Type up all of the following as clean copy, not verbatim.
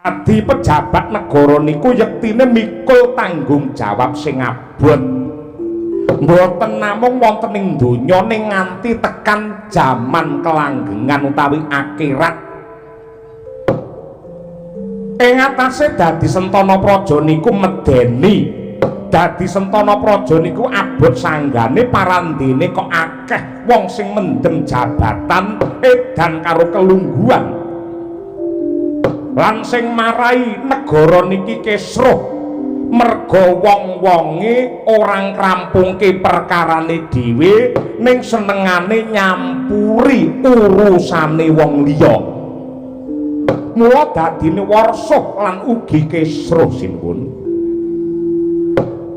Dadi pejabat negara niku yektine mikul tanggung jawab sing abot. Mboten namung wonten ing donya ning nganti tekan jaman kelanggengan utawi akhirat. Ing atase dadi Sentana Praja niku medeni. Dadi Sentana Praja niku abot sanggane parandene kok akeh wong sing mendem jabatan edan karo kelungguhan. Lan sing marai negara niki kesruh merga wong-wonge ora ngrampungke perkarane dhewe ning senengane nyampuri urusane wong liya. Mula dadine warsuh lan ugi kesruh sinuwun.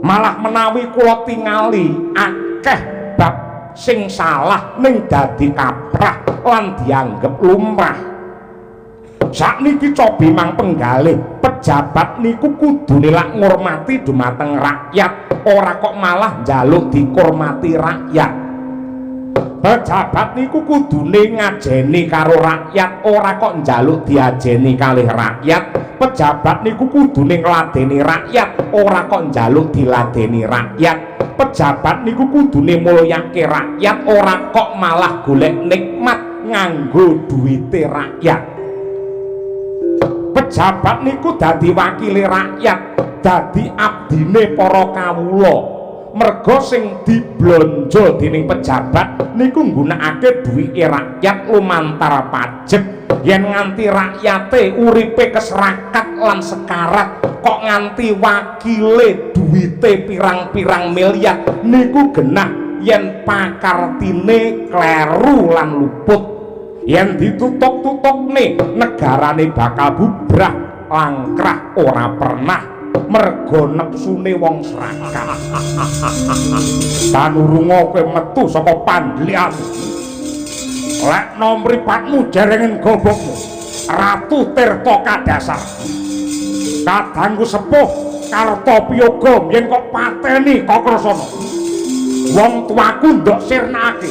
Malah menawi kula tingali akeh bab sing salah ning dadi kaprah lan dianggep lumrah. Sakniki cobi mang penggalih pejabat niku kudune lak ngurmati dumateng rakyat, ora kok malah njaluk dikurmati rakyat. Pejabat niku kudune ngajeni karo rakyat, ora kok njaluk diajeni kalih rakyat. Pejabat niku kudune ngladeni rakyat, ora kok njaluk diladeni rakyat. Pejabat niku kudune mulyake rakyat, ora kok malah golek nikmat nganggo duwite rakyat. Pejabat niku dadi wakile rakyat, dadi abdine para kawula. Merga sing diblonjo dening pejabat niku nggunakake duwike rakyat lumantar pajek. Yen nganti rakyate uripe keserakat lan sekarat, kok nganti wakile duwite pirang-pirang miliar niku genah yen pakartine kleru lan luput. Yen ditutuk-tutukne negarane bakal bubrah langkrah ora pernah merga nepsune wong serakah. Tanurunga kowe metu saka pandlian. Lekno mripatmu jerengen gobokmu. Ratu Tirta Kadasar. Kadangku sepuh Kartopiyoga yen kok pateni Kakrasana. Wong tuaku ndok sirnakake.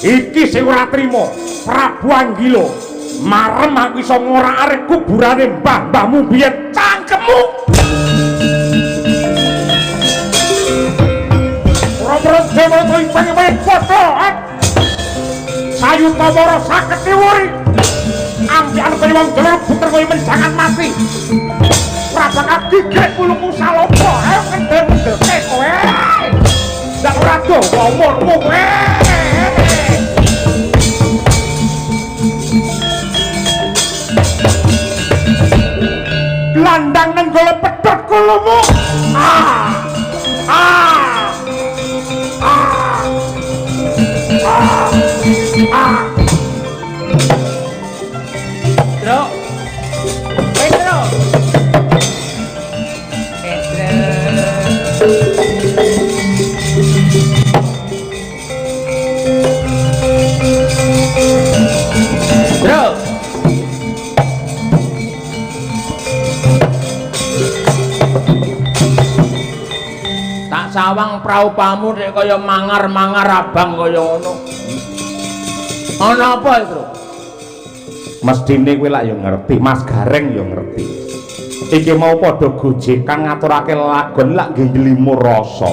Iki sing ora trima Prabu Anggila. Marem aku iso ngorak-arik kuburane mbah-mbahmu biyen cangkemmu. Ora dewa to ing pengen padha. Sayuta wara saketi wuri. Ampian kaya wong dhewe puter kowe menjangan mati. Ora bakal gigit wuluku salopo. Ayo kendel-kendelke kowe. Ndak ora dawa umurmu kowe. Landang nenggala pedhot kulumu. Ah. Ah. Ah. Ah. Ah. Truk. Petro. Petro. Truk. Tak sawang praupamu nek kaya mangar-mangar abang kaya ngono. Ana apa itu? Mestine kowe lak ya ngerti, Mas Gareng ya ngerti. Iki mau padha gojekan ngaturake lelagon lak nggih nyelimur rasa.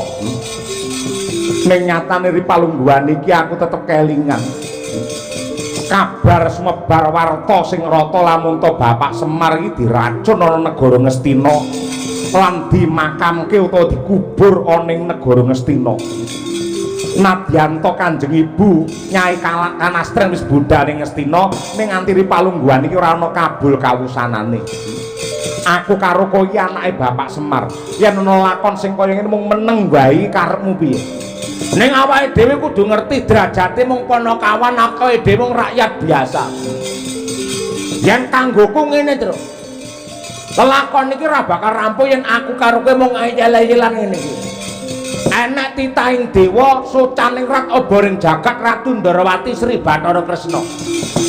Ning nyatane ri palungguhan iki aku tetep kelingan. Kabar sumebar warta sing rata lamun to Bapak Semar iki diracun ana negara Ngastina lan dimakamke utawa dikubur ana ing negara Ngastina. Nadyan to Kanjeng Ibu Nyai Kanastren wis budhal ning Ngastina, ning nganti ri palungguhan iki ora ana kabul kawusanane. Aku karo kowe iki anake Bapak Semar. Yen ana lakon sing kaya ngene mung meneng wae karepmu piye? Ning awake dhewe kudu ngerti derajate mung panakawan, awake dhewe mung rakyat biasa. Yen kanggoku ngene, Tru. Lelakon iki ora bakal rampung yen aku karo kowe mung eyel-eyelan ngene iki. Enek titahing dewa socaning rat oboring jagat Ratu Ndarawati Sri Bathara Kresna.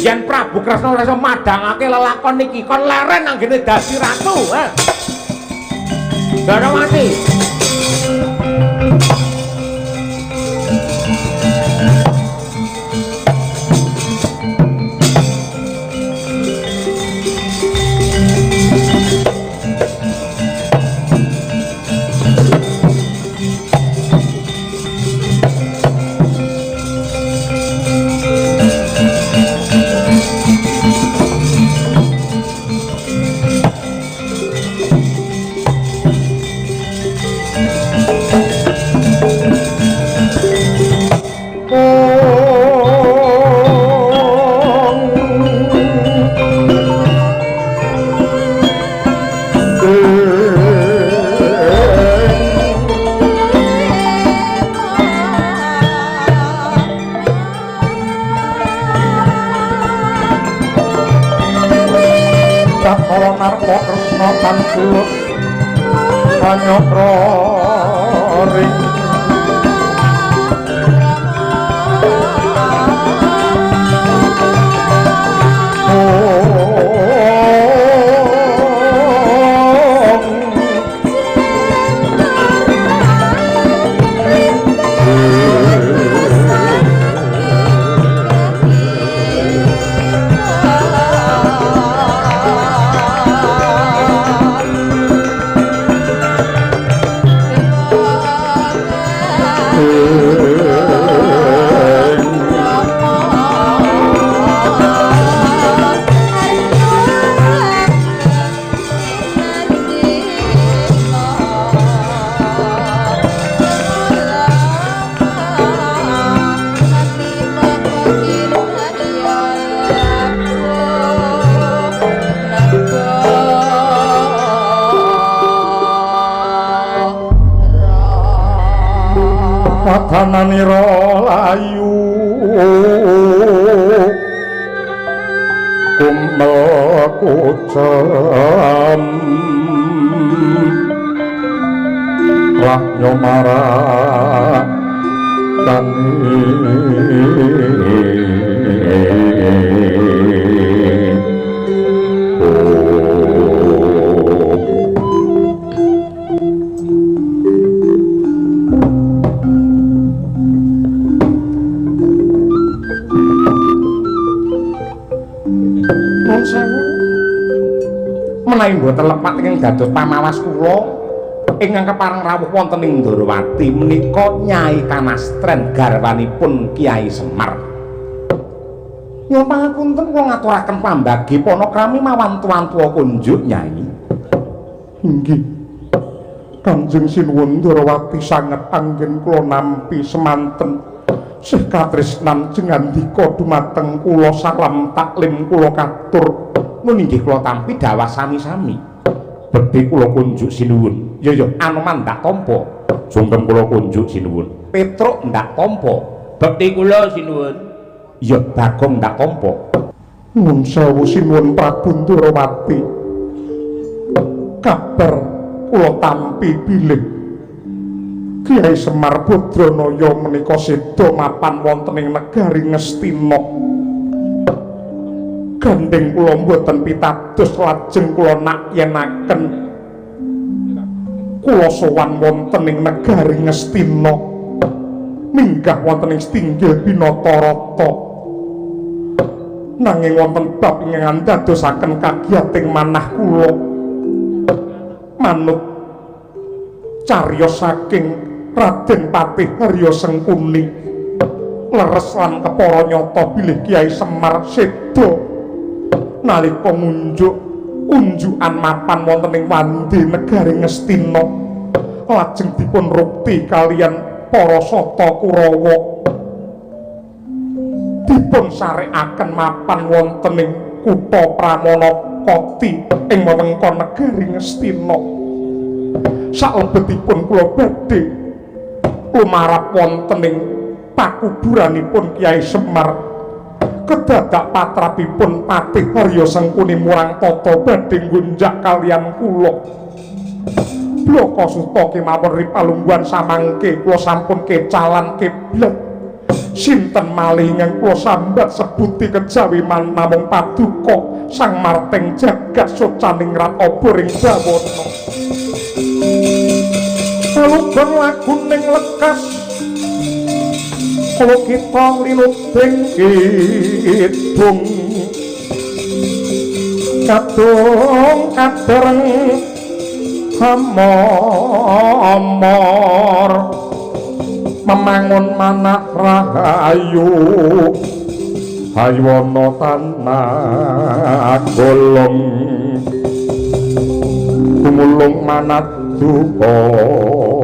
Yen Prabu Kresna ora iso madhangake lelakon iki, kon leren anggene dadi ratu, eh. Ndarawati. Kresna tan tulus kanyakra ring Wadananira layu kumel kucem rahnyo marang menawi mboten lepat ingkang dados pamawas kula ingkang kepareng rawuh wonten ing Ndorowati menika Nyai Kanastren garwanipun Kyai Semar. Nyuwun pangapunten kula ngaturaken pambagi panakrami mawantu-wantu kunjuk Nyai. Inggih. Kanjeng Sinuwun Ndorowati sanget anggen kula nampi semanten sih katresnan jengandika dumateng kula salam taklim kula katur. Nun inggih kula tampi dawah sami-sami. Bekti kula kunjuk sinuwun. Ya ya, Anoman ndak tampa. Sungkem kula kunjuk sinuwun. Petruk ndak tampa. Bekti kula sinuwun. Ya Bagong ndak tampa. Nuwun sewu Sinuwun Prabu Ndorowati. Kabar kula tampi bilih Kyai Semar Badranaya menika seda mapan wonten ing negari Ngastina. Gandeng kula mboten pitados lajeng kula nakyenaken kula sowan wonten ing negari Ngastina minggah wonten ing Stinggil Binatarata. Nanging wonten bab ingkang andadosaken kagiyating manah kula manut cariyos saking Raden Patih Harya Sengkuni leres lan kepara nyata bilih Kyai Semar seda nalika ngunjuk unjukan mapan wonten ing wandi negari Ngastina lajeng dipun rukti kaliyan para sata Kurawa dipun sarekaken mapan wonten ing kutha Pramanakati ing wewengkon negari Ngastina. Salebetipun kula badhe lumarap wonten ing pakuburanipun Kyai Semar kedadak patrapipun Patih Harya Sengkuni murang tata badhe nggunjak kaliyan kula. Blaka suta kemawon ripalungguhan samangke kula sampun kecalan kiblat. Sinten malih ingkang kula sambat sebuti kejawi namung paduka Sang Marting jagat socaningrat obor ing bawana. Lugon laguning lekas kula kita linuding kidung kadung kadereng amor memangun manah rahayu haywana tanah golong gumulung manat dukara.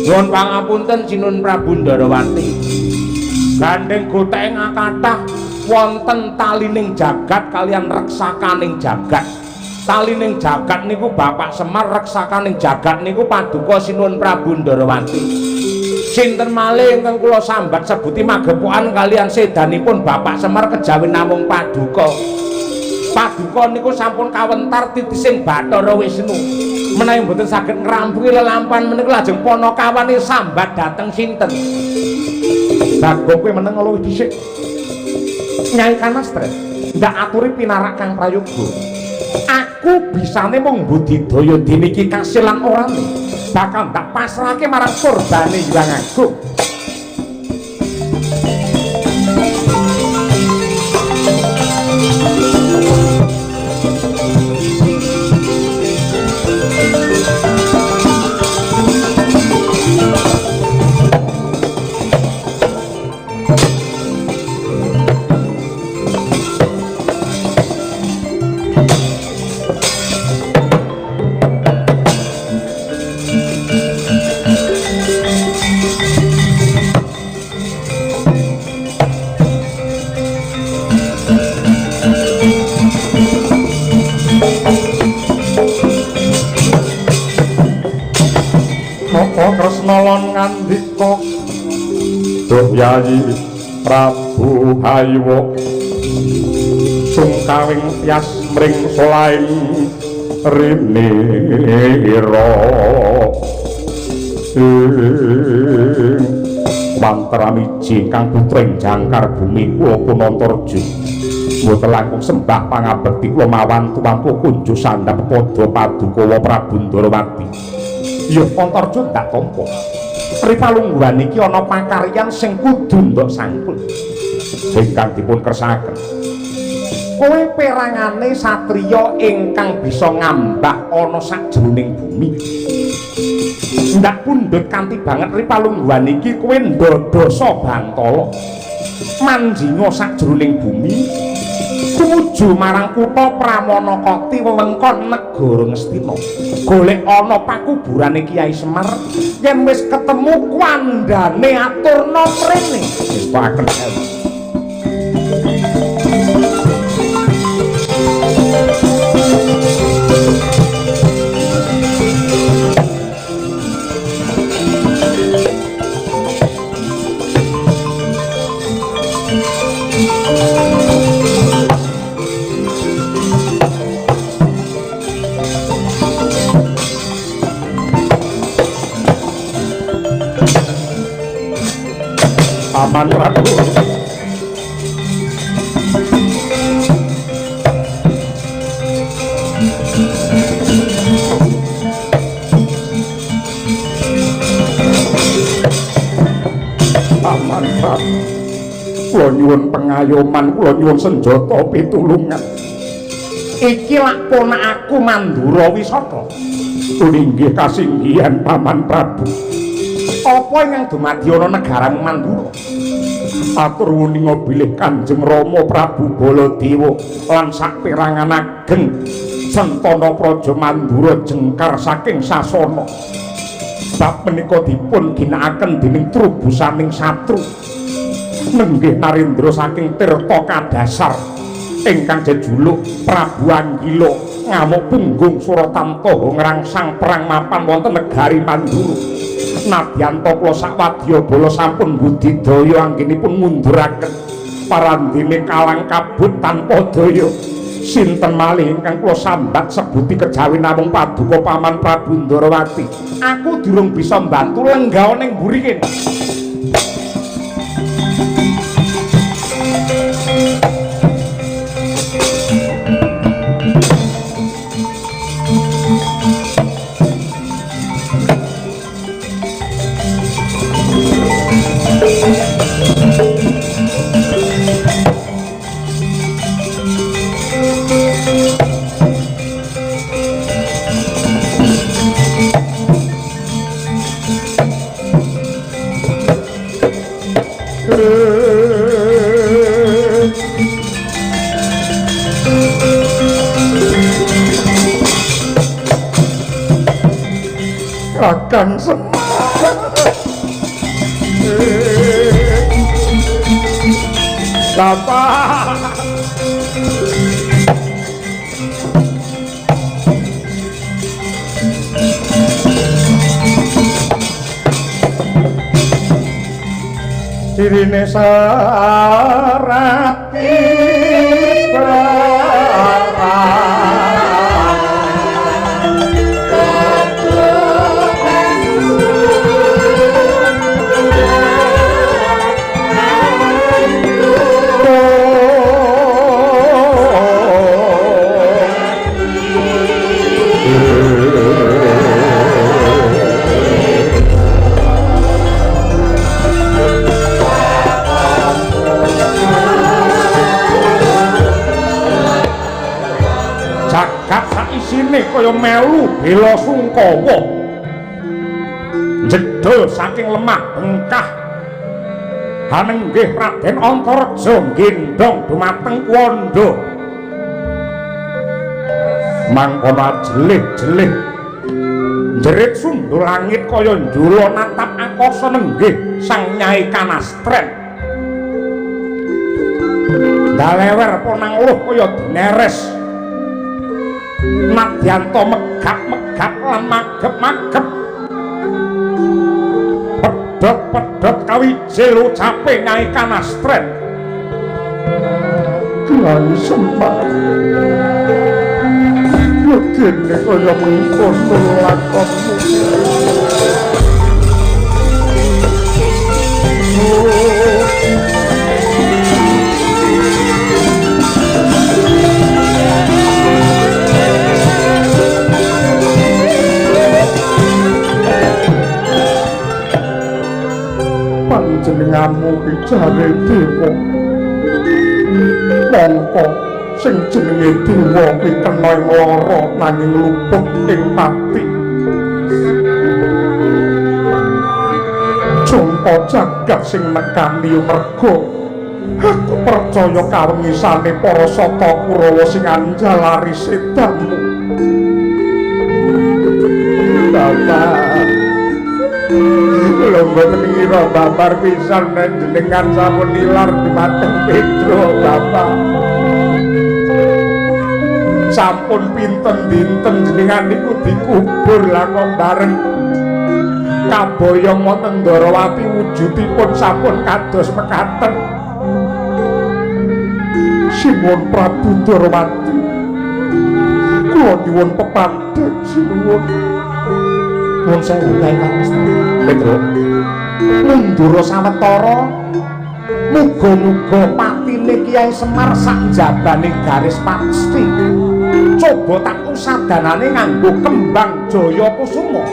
Nyuwun pangapunten Sinuwun Prabu Ndorowati. Gandeng gotheke kathah wonten talining jagat kaliyan reksakaning jagat. Talining jagat niku Bapak Semar, reksakaning jagat niku paduka Sinuwun Prabu Ndorowati. Sinten malih ingkang kula sambat sebuti magepokan kalian sedanipun Bapak Semar kejawi namung paduka. Paduka niku sampun kawentar titising Bathara Wisnu. Menawi mboten saged ngrampungi lelampahan menika lajeng panakawane sambat dhateng sinten? Bagong kowe meneng luwih dhisik. Nyai Kanastren, ndak aturi pinarak Kang Prayoga. Aku bisane mung budidaya dene iki kasil lan orane. Bakal ndak pasrahke marang kurbane Hyang Agung. Kresna lan ngandika, Duh Yayi Prabu Haywa sungkawing tyas mring solaing rinira ing mantramiji kang putring jangkar bumi kula Punantarja mboten langkung sembah pangabekti kula mawan tumampu kunjuk sandhap pada paduka Prabu Ndarawati. Ya Antarja ndak tampa. Ripalungguhan iki ana pakaryan sing kudu ndok sangkul. Ingkang dipun kersakaken. Kowe perangane satriya ingkang bisa ngambah ana sajroning bumi. Ndak pundhut kanthi banget ripalungguhan iki kowe ndodhosa bantala. Manjinga sajroning bumi tumuju marang kutha Pramanakati wewengkon negara Ngastina. Golek ana pakuburane Kyai Semar, yen wis ketemu kandhane aturna mrene. Ngestokaken sewu. Paman Prabu. Paman Prabu, kula nyuwun pengayoman, kula nyuwun senjata pitulungan. Iki lak ponakku Mandura Wisata. Inggih kasinggihan Paman Prabu. Apa ingkang dumadi ana negaramu Mandura? Atur wuninga bilih Kanjeng Rama Prabu Baladewa lan saperangan ageng Sentana Praja Mandura jengkar saking sasana. Bab menika dipun ginakaken dening trubusaning satru nenggih Narendra saking Tirta Kadasar ingkang jejuluk Prabu Anggila ngamuk punggung Suratamtaha ngrangsang perang mapan wonten negari Mandura. Nadyanta kula sakwadya bala sampun budidaya anggenipun ngunduraken parandene kalang kabut tanpa daya. Sinten malih ingkang kula sambat sebuti kejawi namung paduka Paman Prabu Ndarawati. Aku durung bisa mbantu lenggah ning mburi kene. Kakang Semar. Bapak. Dirine serat isine kaya melu bela sungkawa jedul saking lemah bengkah hanenggih Raden Antareja gendhong dumateng Wanda mangkono jelih-jelih jerit sundul langit kaya njula natap akasa nenggih Sang Nyai Kanastren dalewer ponang luh kaya dineres nadyanto megap-megap lan magep-magep pedhot-pedhot kawijil ucape Nyai Kanastren. Kyai Semar wegene kaya mengkono lakonmu. Panjenenganmu ki jare dewa, mongko sing jenenge dewa ki kena ing lara nanging luput ing pati. Jumpa jagat sing nekani merga aku percaya kawengisane para sata Kurawa sing anjalari sedamu. Bapak kula mboten ngira babar pisan nek jenengan sampun nilar dumateng Petro, Bapak. Sampun pinten dinten jenengan niku dikubur lah kok bareng kaboyong wonten Ndorowati wujudipun sampun kados mekaten. Sinuwun Prabu Ndorowati, kula nyuwun pepandhek sinuwun. Nuwun sewu Kyai Kanastren. Petro, mundura sawetara muga-muga patine Kyai Semar sak njabane garis pasti. Coba tak usadanane nganggo kembang Jaya Kusuma.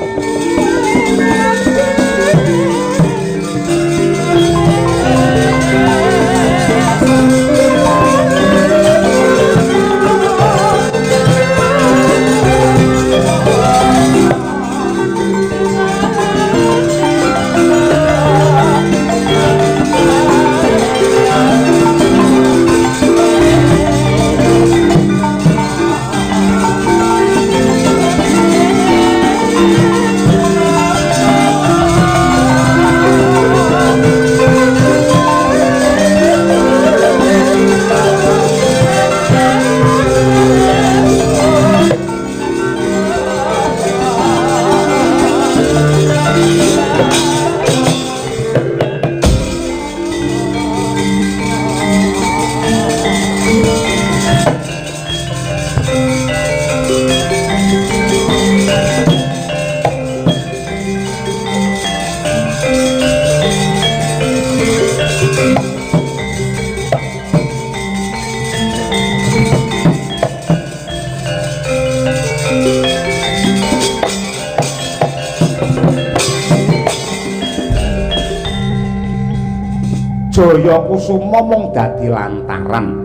Jaya Kusuma mung dadi lantaran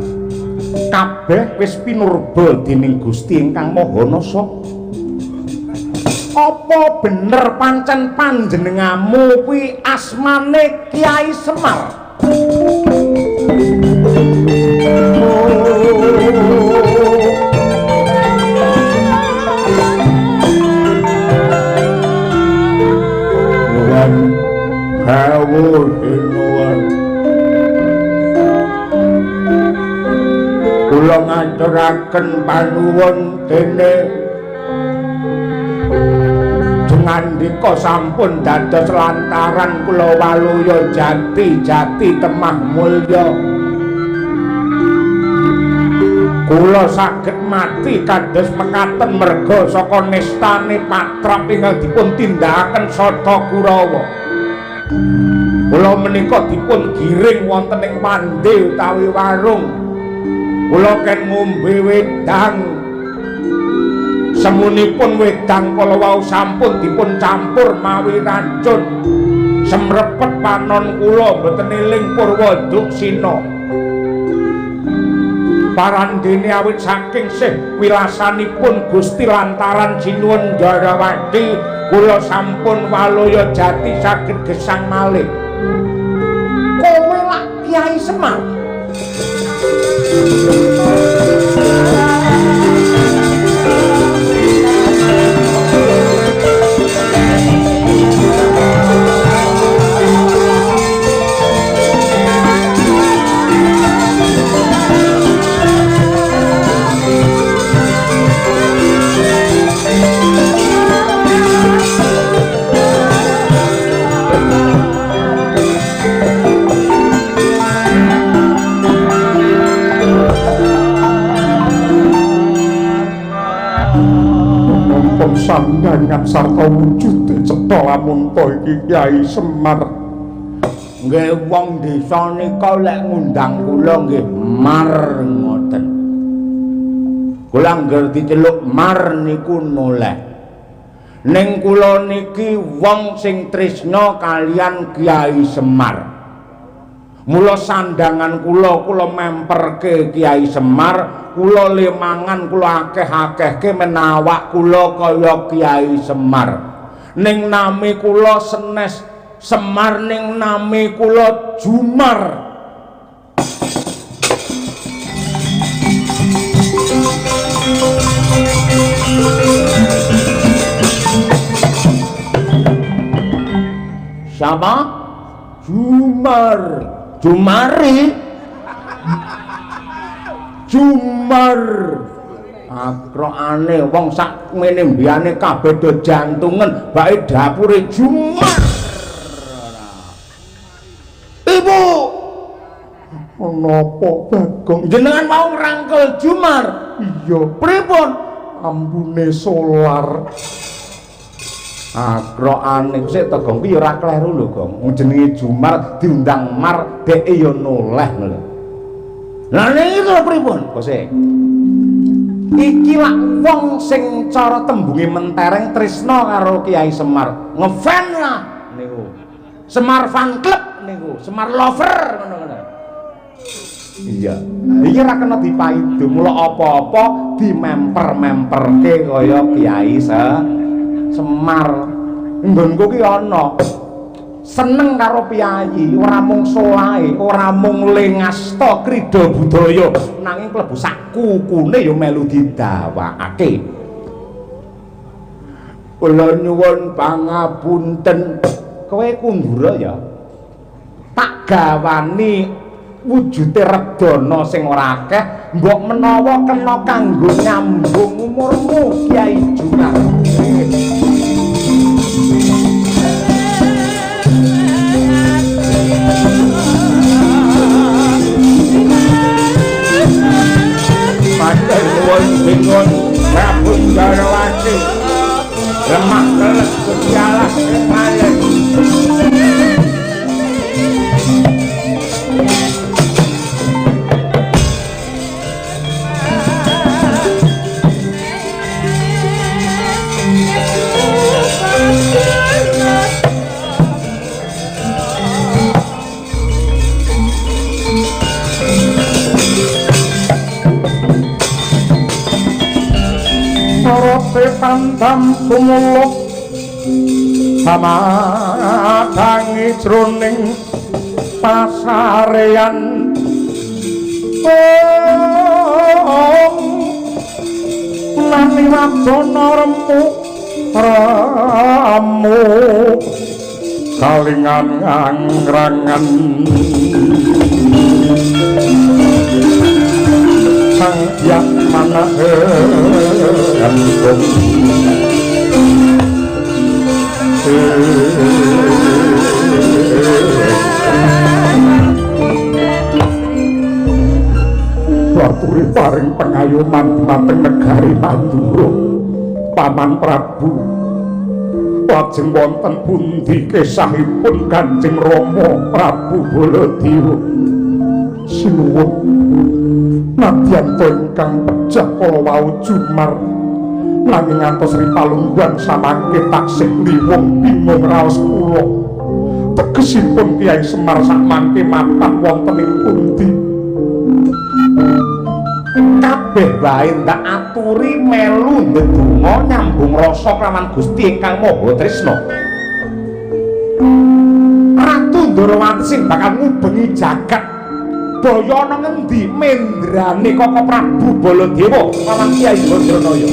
kabeh wis pinurba dening Gusti ingkang Maha Nasa. Apa bener pancen panjenenganmu kuwi asmane Kyai Semar? Nuwun sewu sinuwun. Kula ngaturaken panuwun dene Ngandika sampun dados lantaran kula waluya jati-jati temah mulya. Kula saged mati kados mekaten merga saka nestane patrap ingkang dipun tindakaken Sata Kurawa. Kula menika dipun giring wonten ing pandhe utawi warung. Kula ken ngombe wedang. Semunipun wedang kala wau sampun dipun campur mawi racun. Semrepet panon kula mboten eling purwa duksina. Parandene awit saking sih wilasanipun Gusti lantaran sinuwun Ndharawati kula sampun waluya jati saged gesang malih. Kowe lak Kyai Semar. Sandangan sarta wujude cetha lamun ta iki Kyai Semar. Nggih wong desa nika lek ngundang kula nggih Mar ngoten. Kula angger diceluk Mar niku noleh. Ning kula niki wong sing tresna kalian Kyai Semar. Mula sandangan kula kula memperke Kyai Semar, kula lemangan kula akeh-akehke menawak kula kaya Kyai Semar. Ning nami kula senes Semar, ning nami kula Jumar. Siapa? Jumar. Jumari. Jumar. Akrokane wong sak mene mbiyane kabeh do jantungan bae dapure Jumar. Ibu, napa Bagong? Jenengan mau ngrangkul Jumar? Iya. Pripun? Ambune solar. Akrokane sik to Gong, kuwi ya ora kleru lho Gong. Wong jenenge Jumar diundang Mar, dheke ya noleh lho. Lah niki lho pripun? Kose. Iki lak wong sing cara tembunge mentereng tresna karo Kyai Semar. Ngefan lah niku. Semar fan club niku, Semar lover ngono-ngono. Iya. Iki ora kena dipaido, mula apa-apa dimemper-memperke kaya Kyai Semar. Nggonku ki ana seneng karo piyayi, ora mung solahe, ora mung le ngasta krida budaya, nanging klebu sak kukune ya melu didawakake. Kula nyuwun pangapunten. Kowe kundura ya. Tak gawani wujude redana sing ora akeh, mbok menawa kena kanggo nyambung umurmu Kyai Jumar. Matur nuwun bingun Prabu Ndharawati. Lemah teles Gusti Allah kepalen. Sorote pandam sumuluh samadangi jroning pasarean. Om nani wadana remuk remuk kalingan angrangan sang yak manahen. Waturi paring pengayoman dumateng negari Mandura. Paman Prabu, lajeng wonten pundi kesahipun Kanjeng Rama Prabu Baladewa? Sinuwun, nadyan to ingkang pejah kala wau jumar, nanging ngantos ripalungguhan samangke taksih liwung bingung raos kula. Tegesipun Kyai Semar sakmangke mapan wonten ing pundi? Kabeh wae ndak aturi melu ndedonga nyambung rasa kelawan Gusti ingkang Maha Tresna. Ratu Ndorowati sing bakal ngubengi jagat daya ana ngendi mendrane Koko Prabu Baladewa lawan Kyai Badranaya.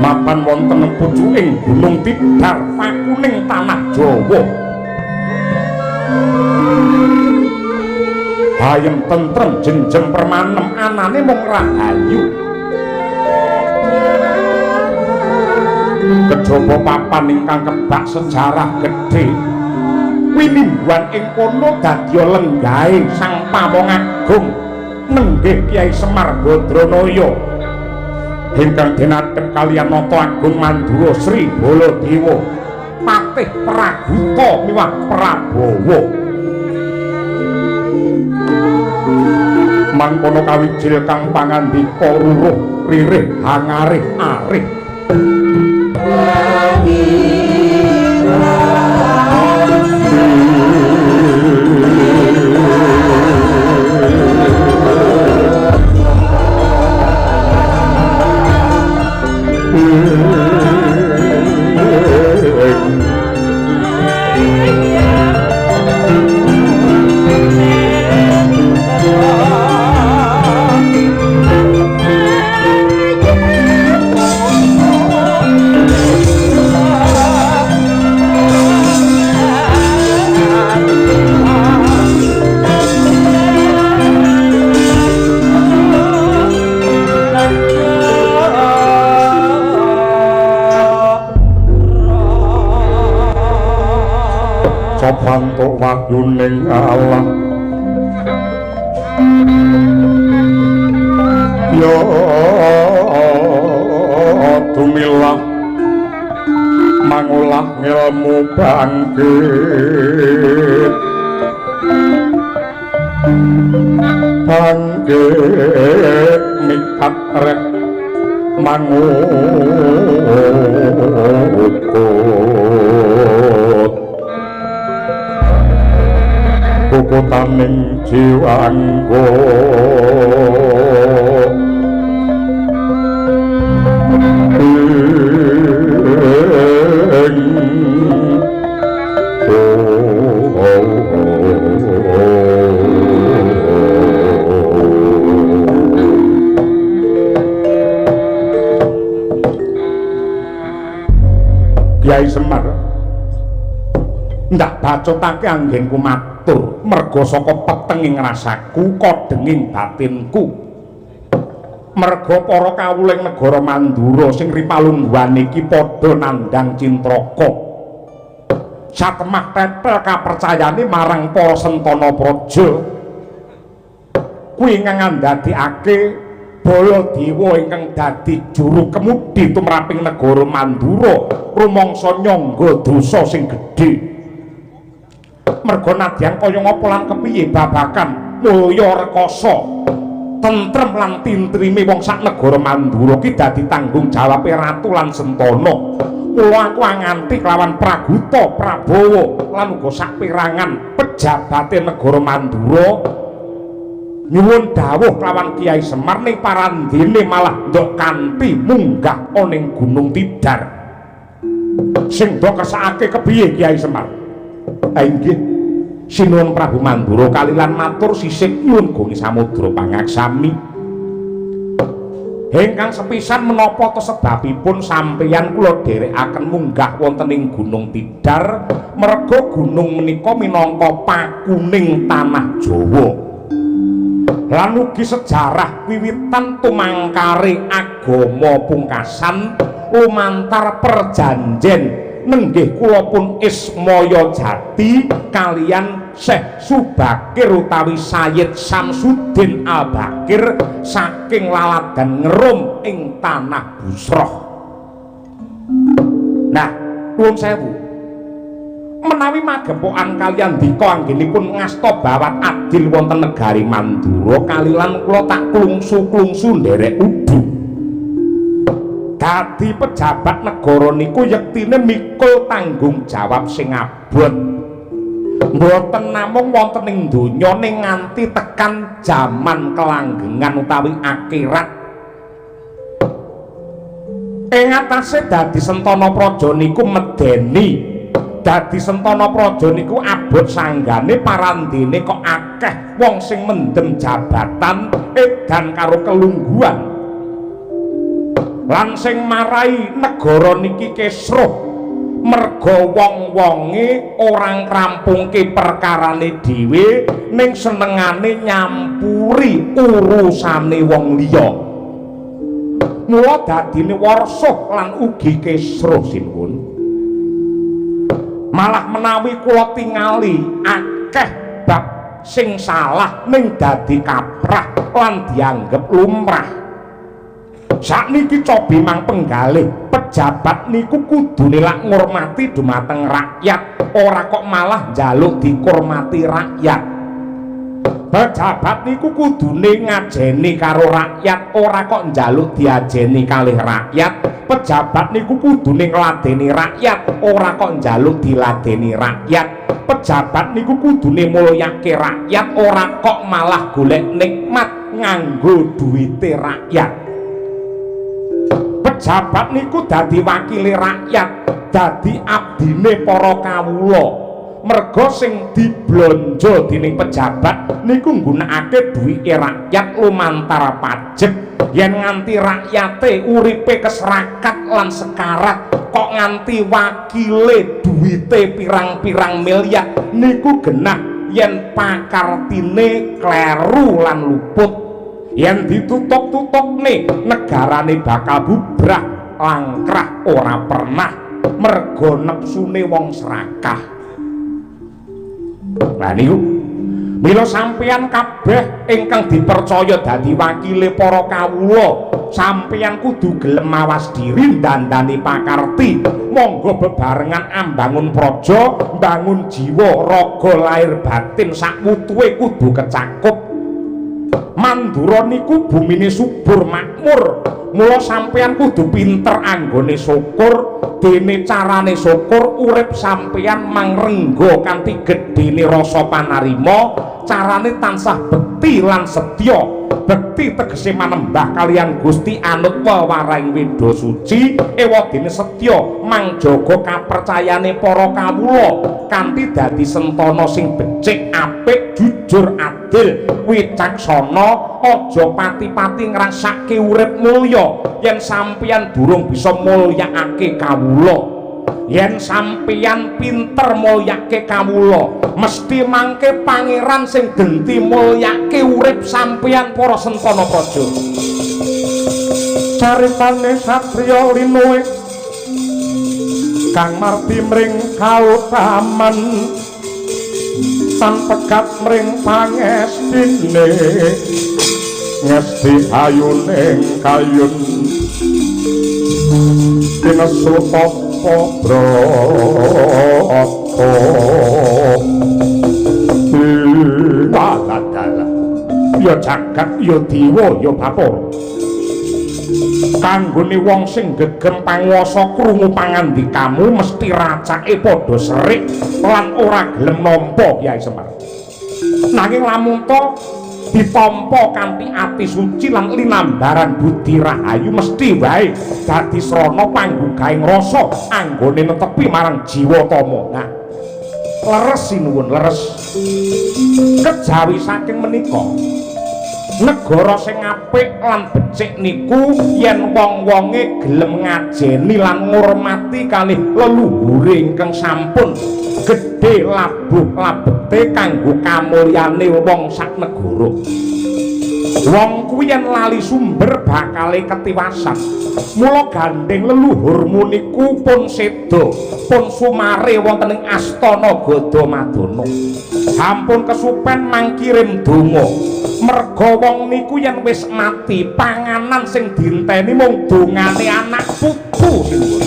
Mapan wonten pucuking Gunung Tidar pakuning tanah Jawa. Hayem tentrem jenjem permanem anane mung rahayu. Kejaba papan ingkang kebak sejarah gedhe, winimbuhan ing kono dadya lenggahe Sang Pamong Agung nenggih Kyai Semar Badranaya ingkang dinadhep kaliyan Nata Agung Mandura Sri Baladewa patih Praguta miwah Prabawa. Mangkono kawijil kang pangandika ruruh ririh hangarih arih. Sabantuk wahyuning Allah ya tumilah Mangulah ngelmu bangkit, bangkit mikat rek mangukut kukutaning jiwanggo Kyai Semar ndak bacotake anggenku matur merga saka petenging rasaku kodhenging batinku merga para kawuling negara Mandura sing ripalungguhan iki padha nandhang cintraka satemah tetel kapercayane marang para sentana praja kuwi ingkang ndadekake Baladewa ingkang dadi juru kemudi tumraping negara Mandura rumangsa nyangga dosa sing gedhe merga nadyan kaya ngapa lan kepiye babakan mulya rekasa tentrem lan tintrime wong sak negara Mandura ki dadi tanggung jawabe ratu lan sentana. Mula aku nganti kelawan Praguta Prabowo lan uga saperangan pejabate negara Mandura nyuwun dawuh kelawan Kyai Semar ning parandene malah ndok kanthi munggah ana ning Gunung Tidar. Sing ndok kersakake kepiye Kyai Semar? Ha inggih, sinuwun Prabu Mandura kalilan matur sisih nyuwun gongi samudra pangaksami. Ingkang sepisan menapa to sebabipun sampeyan kula dherekaken munggah wonten ing Gunung Tidar merga gunung menika minangka pakuning tanah Jawa. Lan ugi sejarah wiwitan tumangkare agama pungkasan lumantar perjanjen nenggih kula pun Ismaya Jati kalian Syekh Subakir utawi Sayyid Samsudin Al-Bakir saking laladan Ngerum ing tanah Busroh. Nah, nuwun sewu. Menawi magepokan kalian dika anggenipun ngasta bawat adil wonten negari Mandura kalilan kula tak klungsu-klungsu nderek udu. Dadi pejabat negara niku yektine mikul tanggung jawab sing abot. Mboten namung wonten ing donya ning nganti tekan jaman kelanggengan utawi akhirat. Ing atase dadi sentana praja niku medeni. Dadi sentana praja niku abot sanggane parandene kok akeh wong sing mendem jabatan edan karo kelungguhan. Lan sing marai negara niki kesruh merga wong-wonge ora ngrampungke perkarane dhewe ning senengane nyampuri urusane wong liya. Mula dadine warsuh lan ugi kesruh sinuwun. Malah menawi kula tingali akeh bab sing salah ning dadi kaprah lan dianggep lumrah. Sakniki cobi mang penggalih pejabat niku kudune lak ngurmati dumateng rakyat, ora kok malah njaluk dikurmati rakyat. Pejabat niku kudune ngajeni karo rakyat, ora kok njaluk diajeni kalih rakyat. Pejabat niku kudune ngladeni rakyat, ora kok njaluk diladeni rakyat. Pejabat niku kudune mulyake rakyat, ora kok malah golek nikmat nganggo duwite rakyat. Pejabat niku dadi wakile rakyat, dadi abdine para kawula. Merga sing diblonjo dening pejabat niku nggunakake duwike rakyat lumantar pajek. Yen nganti rakyate uripe keserakat lan sekarat, kok nganti wakile duwite pirang-pirang miliar niku genah yen pakartine kleru lan luput. Yen ditutup-tutupne negarane bakal bubrah langkrah ora pernah merga nepsune wong serakah. Lah niku Mila sampeyan kabeh ingkang dipercaya dadi wakile para kawula, sampeyan kudu gelem mawas diri ndandani pakarti. Monggo bebarengan ambangun praja, mbangun jiwa, raga, lahir batin sakwutuhe kudu kecakup. Mandura niku bumine subur makmur. Mula sampeyan kudu pinter anggone syukur, dene carane syukur urip sampeyan mangrengga kanthi gedhene rasa panarima, carane tansah bekti lan setya. Bekti tegese manembah kaliyan Gusti anut wewarahing Weda Suci, ewadene setya mangjaga kapercayane para kawula kanthi dadi sentana sing becik, apik, jujur, adil, wicaksana, aja pati-pati ngrasake urip mulya yen sampeyan durung bisa mulyakake kawula. Yen sampeyan pinter mulyake kawula, mesti mangke pangeran sing genti mulyake urip sampeyan para sentana praja. Caritane satriya linuwe kang marti mring kautaman tan pegat mring pangestine ngesti ayuning kayun tinesu tapa brata. Dalah ya jagat ya dewa ya Bathara. Kanggone wong sing gegem panguwasa krungu pangandikamu mesti racake padha serik lan ora gelem nampa Kyai Semar. Nanging lamun to ditampa kanthi ati suci lan linambaran budi rahayu mesti wae dadi srana panggugahing rasa anggone netepi marang jiwa tama. Nah, leres sinuwun leres. Kejawi saking menika negara sing apik lan becik niku yen wong-wonge gelem ngajeni lan ngurmati kalih leluhure ingkang sampun gedhe labuh labete kanggo kamulyane wong sak negara. Wong kuwi yen lali sumber bakale ketiwasan. Mula gandheng leluhurmu niku pun seda, pun sumare wonten ing astana Gadamadana. Sampun kesupen mangkirim donga. Merga wong niku yen wis mati, panganan sing dinteni mung dongane anak putu sinuwun.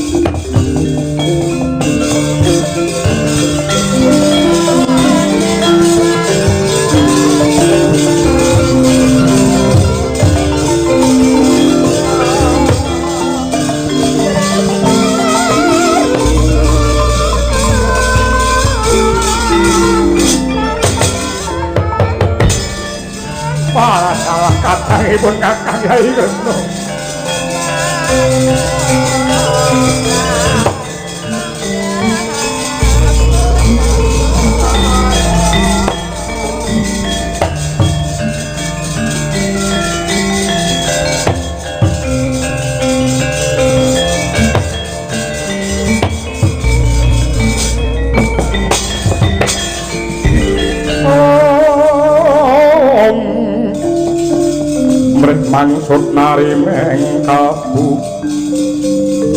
Para salah katangipun Kakang Yai Kresna. Mangsud nari mengkabu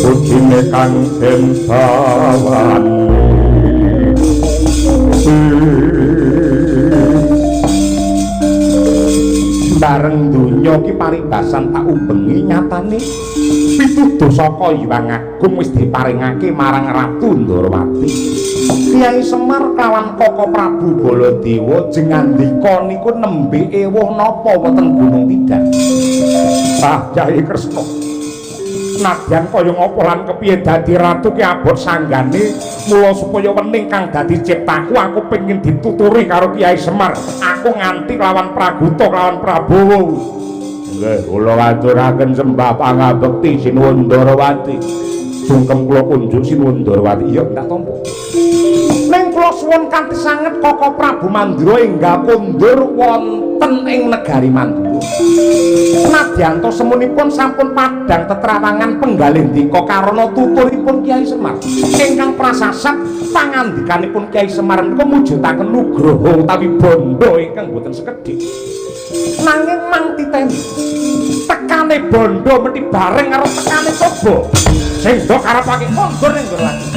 putine kang den bawani. Bareng donya ki paribasan tak ubengi nyatane pituduh saka Hyang Agung wis diparingake marang Ratu Ndorowati. Kyai Semar kawan Koko Prabu Baladewa jengandika niku nembe ewuh napa wonten Gunung Tidar. Ah, Kyai Kresna, nadyan kaya ngapa lan kepiye dadi ratu ki abot sanggane, mula supaya wening kang dadi ciptaku aku pengin dituturi karo Kyai Semar. Aku nganti lawan Praguta lawan Prabowo. Nggih, kula aturaken sembah pangabekti Sinuwun Ndorowati. Sungkem kula kunjuk Sinuwun Ndorowati. Iya, tak tampa. Ning kula suwun kanthi sanget Koko Prabu Mandura enggal kondur wonten ing negari Mandura. Nadyanto semunipun sampun padhang tetrawangan penggalih ndika karana tuturipun Kyai Semar ingkang prasasat pangandikanipun Kyai Semar menika mujudaken nugroho utawi bondo ingkang boten sekedhik. Nanging mang titeni tekane bondo mesti bareng karo tekane coba sing mbok karepake kondur ning nggon lagi.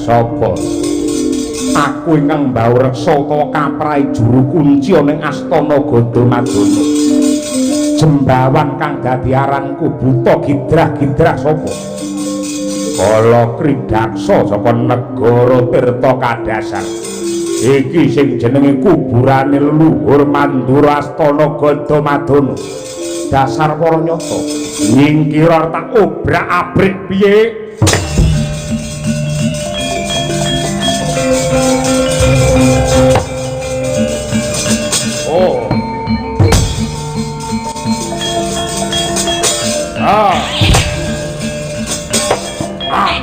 Sapa? Aku ingkang mbaureksa utawa kaprahi juru kunci ana ing astana Gandhamadana. Jembawan kang dadi aranku buta gidrah-gidrah sapa? Kala Kridaksa saka negara Tirta Kadasar. Iki sing jenenge kuburane leluhur Mandura Astana Gandhamadana. Dasar para nyata. Nyingkira tak obrak-abrik piye? Oh. Ah. Ah.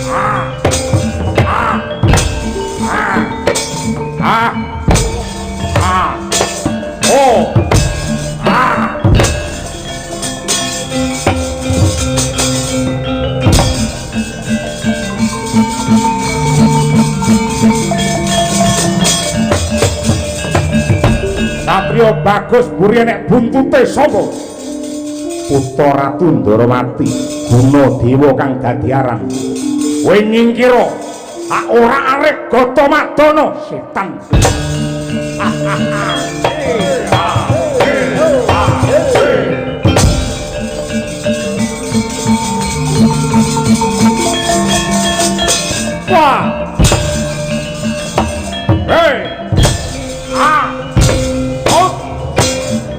Ah. Ah. Ah. Ah. Oh. Ah. Satrio Bagus mburi nek buntute sapa? Putra Ratu Ndarawati, Gunadewa kang dadi aran. Kowe nyingkira, tak ora arep Gatamadana setan. Wah. Hei. Ah. Oh.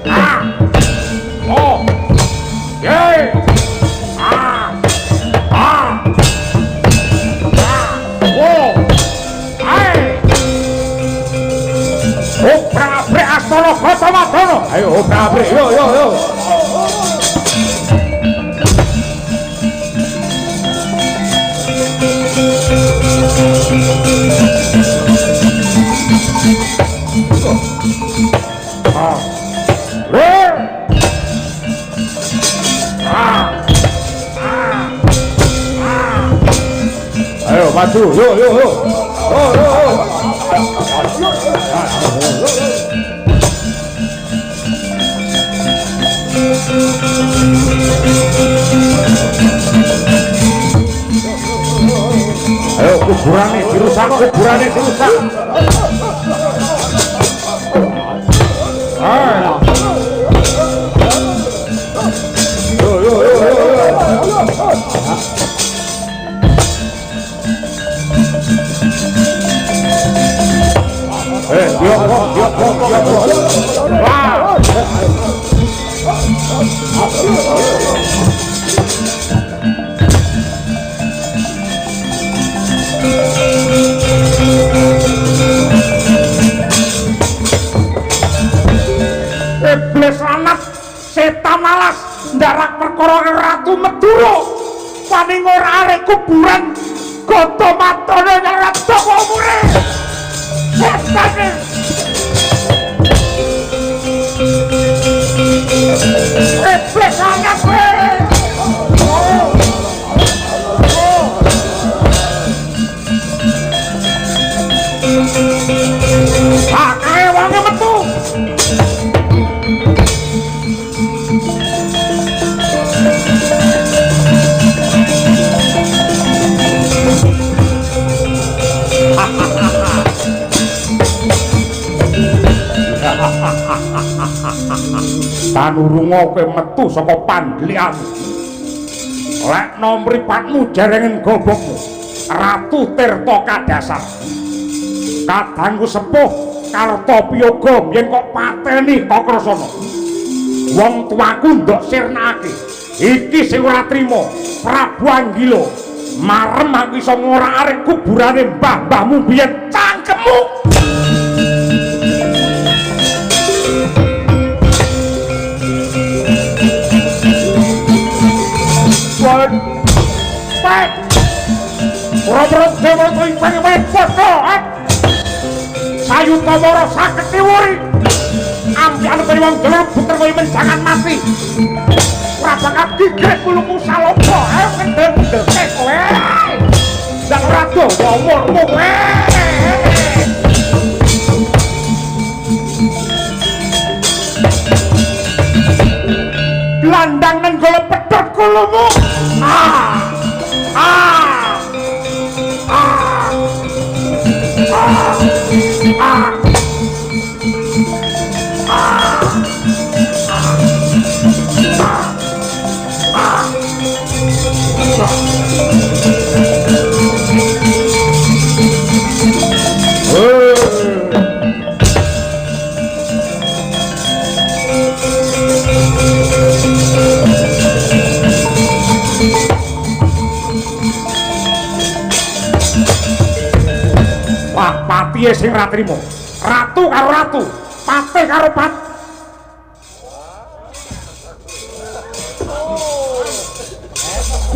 Ah. Oh. Hei. Ah. Ah. Ah. Oh. Hei. Obrak-abrik astana Gatamadana. Ayo obrak-abrik. Yo yo yo. Ah. Ah. Ah. Ah. Ayo maju, yo yo yo. Yo yo yo. Ayo kuburane dirusak, kuburane dirusak. Ah. Yo yo yo yo. Eh, yo yo yo yo. Wah. Iblis lanat, setan alas, ndarak perkara Ratu Madura. Wani ora arek kuburan Gatamadana yang rada umure. Setan. Iblis lanat kowe. Akae wonge metu. Tanurunga kowe metu saka pandhelikanmu. Lekno mripatmu jerengen gobokmu. Ratu Tirta Kadasar. Kadangku sepuh Kartopiyoga yen kok pateni Kakrasana. Wong tuaku ndok sirnakake. Iki sing ora trima, Prabu Anggila. Marem aku iso ngorak-arik kuburane mbah-mbahmu biyen cangkemmu. Pek. Ora-ora dewa ing pengen padha. Sayuta mara saketi wuri. Ampian kaya wong delep puter kaya menjangan mati. Ora bakal gigit wuluku saloka. Ayo kendel-kendelke kowe. Ndak ora dawa umurmu kowe. Blandang nenggala pedhot kulumu. Ah. Ah. Patihe sing ra trima. Ratu karo ratu, patih karo pat.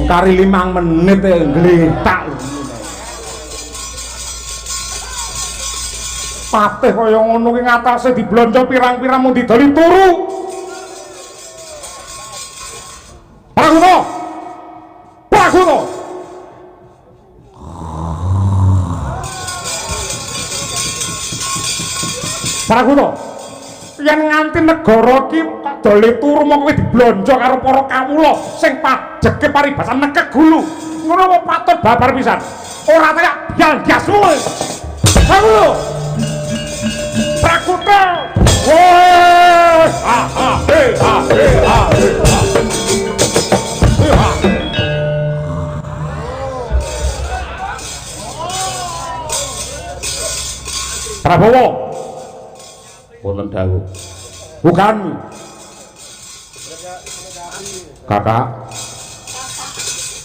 Kari 5 menit ngletak. Patih kaya ngono ki ngatasé diblonjo pirang-pirang mung didoli turu. Pragono. Pragono. Pragono. Yen nganti negara iki kok dole turu mong kowe diblonjo karo para kawula sing pajeke paribasan nekek gulu. Ngono apa patut babar pisan. Ora tak bial ndasmu. Pragono. Pragono. Woi, ha ha he ha he ha he. Prabowo. Wonten dawuh. Bukan. Kakak.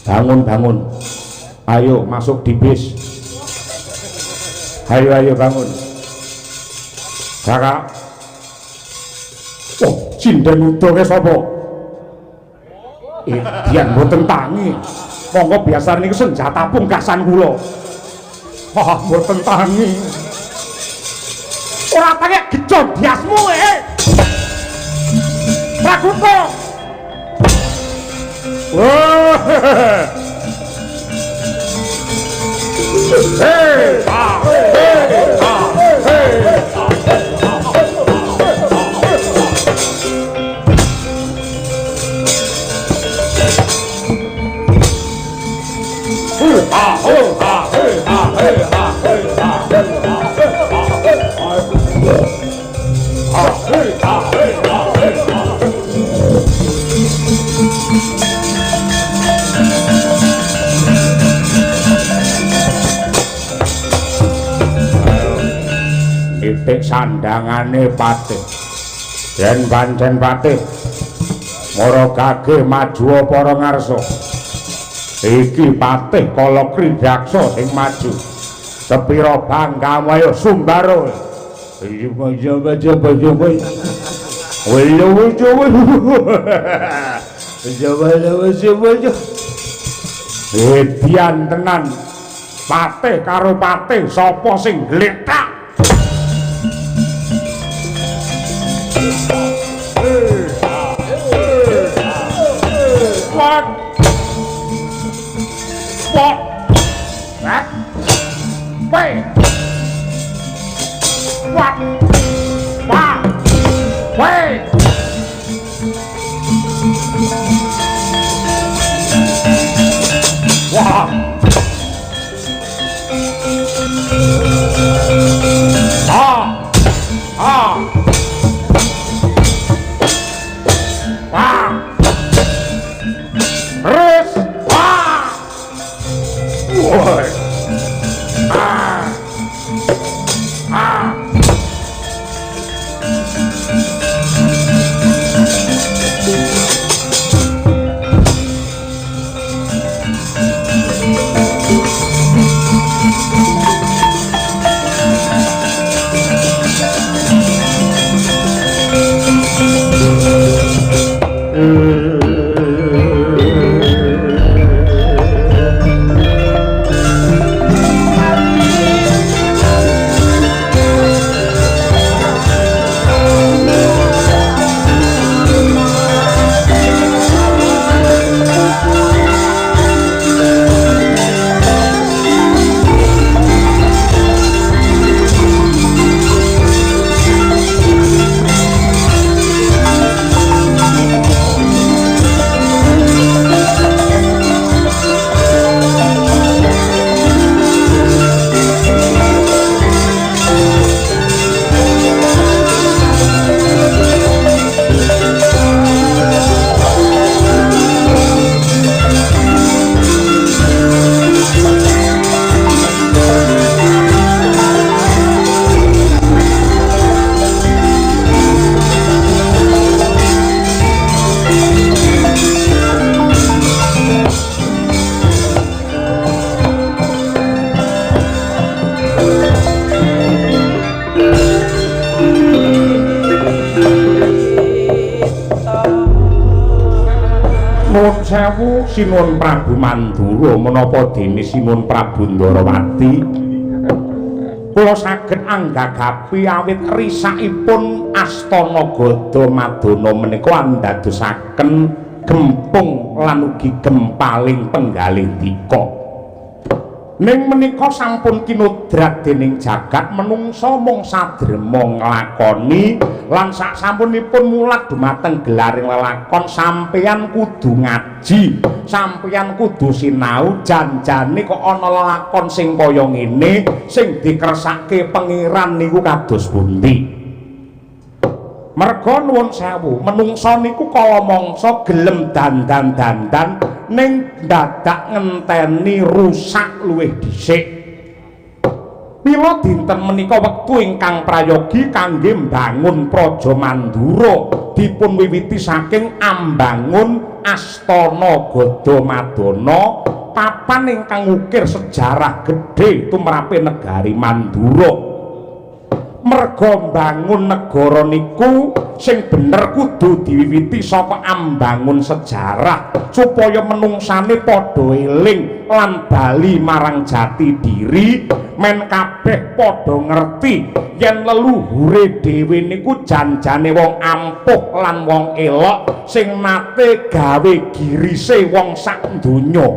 Bangun, bangun. Ayo masuk di bis. Ayo, ayo bangun. Kakak. Oh, sinden udoke sapa? Edian mboten tangi. Monggo biasane niku senjata pungkasan kula. Wah, mboten tangi. Ora pakai gejo biasmu eh. Pragono. Wah. Hei, ha, hei, ha, hei. Ha, ho, ha, hei, ha, hei, ha, hei, ha, hei, ha, hei. Ha, hei, ha, hei, ha, hei, ha. Titik sandangane patih. Yen pancen patih mara gageh maju para ngarsa. Iki patih Kala Kridaksa sing maju. Sepira banggamu ayo sumbaro. Edian tenan. Patih karo patih sapa sing gletak? What? What? What? Wait. What? What? Wait. Wah. Ah. Ah. Wah. Terus. Wah. Woi. Ah. Ah. Sewu Sinuwun Prabu Mandura, menapa dene Sinuwun Prabu Ndarawati, kula saged anggagapi awit risakipun astana Gada Madana menika andadosaken gempung lan ugi gempaling penggalih dika. Ning menika sampun kinodrat dening jagat menungsa mung sadrema nglakoni lan sak sampunipun mulat dumateng gelaring lelakon, sampeyan kudu ngaji, sampeyan kudu sinau janjane kok ana lelakon sing kaya ngene sing dikersake Pangeran niku kados pundi. Merga nuwun sewu, menungsa niku kala mangsa gelem dandan-dandan ning dadak ngenteni rusak luwih dhisik. Mila dinten menika wektu ingkang prayogi kangge mbangun Praja Mandura dipun wiwiti saking ambangun Astana Gada Madana, papan ingkang ngukir sejarah gedhe tumrape negari Mandura. Merga mbangun negara niku sing bener kudu diwiwiti saka ambangun sejarah supaya menungsane padha eling lan bali marang jati diri, men kabeh padha ngerti yen leluhure dhewe niku janjane wong ampuh lan wong elok sing nate gawe girise wong sak donya.